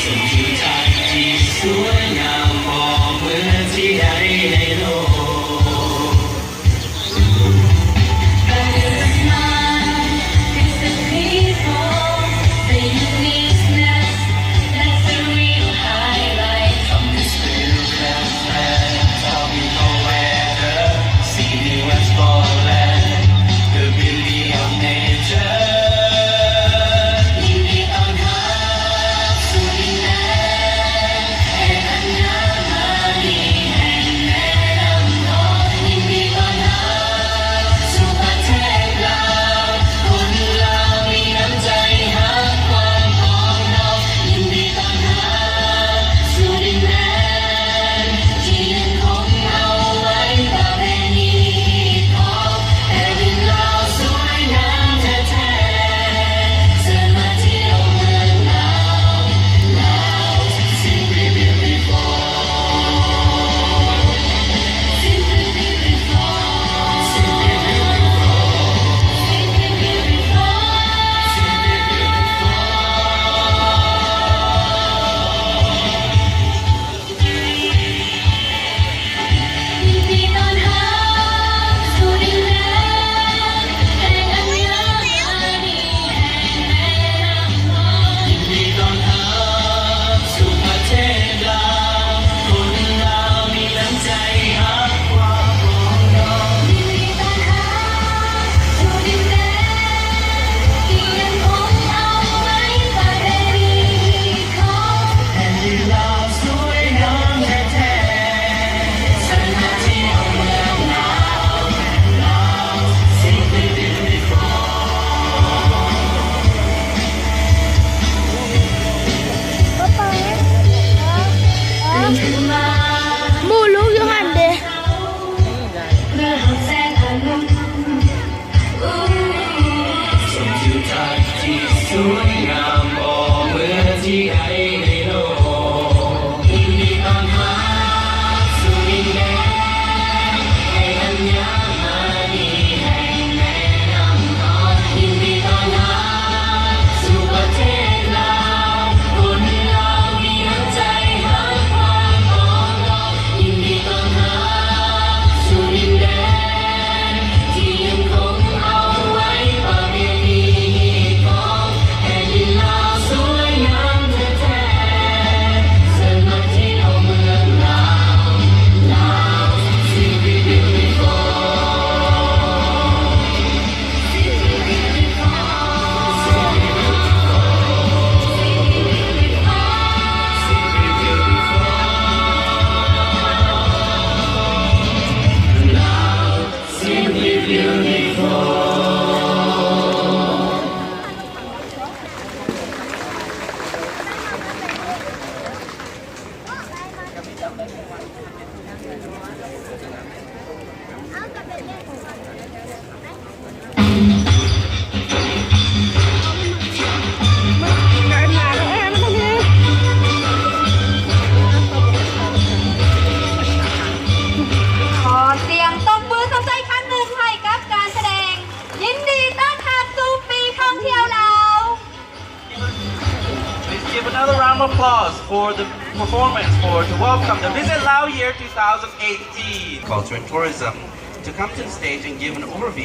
ທີ່ສວຍງາມບໍ່ເໝືອນທີ່ໃດໃນໂລກ. That is the smile, it's the people, the uniqueness, that's the real highlight. From this little craft, tropical weather, city west Portland, the beauty of nature. ຍິນດີຕ້ອນຮັບສູ່ດິນແດນ ແຫ່ງອັນງາມມະນີແຫ່ງແມ່ນ້ຳຂອງ. ຍິນດີຕ້ອນຮັບສູ່ປະເທດລາວ, ຄົນລາວມີນ້ຳໃຈຮັກຄວາມປອງດອງ. ຍິນດີຕ້ອນຮັບສູ່ດິນແດນທີ່ຍັງຄົງເອົາໄວ້ປະເພນີຮີດຄອງ. ແຜ່ນດິນລາວສວຍງາມແທ້ໆ ເຊີນມາທ່ຽວເມືອງລາວ. Laos, simply beautiful. Simply beautiful. Simply beautiful. Simply beautiful. ຍິນດີຕ້ອນຮັບສູ່ດິນແດນແຫ່ງອັນງາມມະນີແຫ່ງແມ່ນ້ຳຂອງ. ຍິນດີຕ້ອນຮັບສູ່ປະເທດລາວ, ຄົນລາວມີນ້ຳໃຈຮັກຄວາມປອງດອງ. ຍິນດີຕ້ອນຮັບສູ່ດິນແດນທີ່ຍັງຄົງເອົາໄວ້ປະເພນີຮີດຄອງ. ແຜ່ນດິນລາວ ສວຍງາມແທ້ໆ ເຊີນມາທ່ຽວເມືອງລາວ. Laos, simply beautiful. ໝູ່ລູກຢູ່ຫັ້ນເດ. ເພື່ອຮັບແສງອາລົມ ຊົມທິວທັດທີ່ສວຍງາມບໍ່ເໝືອນທີ່ໃດໃນໂລກ. ຍິນດີຕ້ອນຮັບສູ່ດິນແດນແຫ່ງອັນງາມມະນີແຫ່ງແມ່ນ້ຳຂອງ. ຍິນດີຕ້ອນຮັບສູ່ປະເທດລາວ, ຄົນລາວມີນ້ຳໃຈຮັກຄວາມປອງດອງ. ຍິນດີຕ້ອນຮັບສູ່ດິນແດນ ທີ່ຍັງຄົງເອົາໄວ້ປະເພນີຮີດຄອງ. ແຜ່ນດິນລາວສວຍງາມແທ້ໆ ເຊີນມາທ່ຽວເມືອງລາວ. Laos, simply beautiful. Simply beautiful. Simply beautiful. Simply beautiful. Simply beautiful. Simply beautiful. ຂໍສຽງຕົບມືຊົມເຊີຍອີກຄັ້ງໜຶ່ງໃຫ້ກັບການສະແດງ. ຍິນດີຕ້ອນຮັບສູ່ປີທ່ອງທ່ຽວລາວ. Let's give another round of applause for the performance for to welcome the Visit Laos Year two thousand eighteen. Culture and Tourism to come to the stage and give an overview.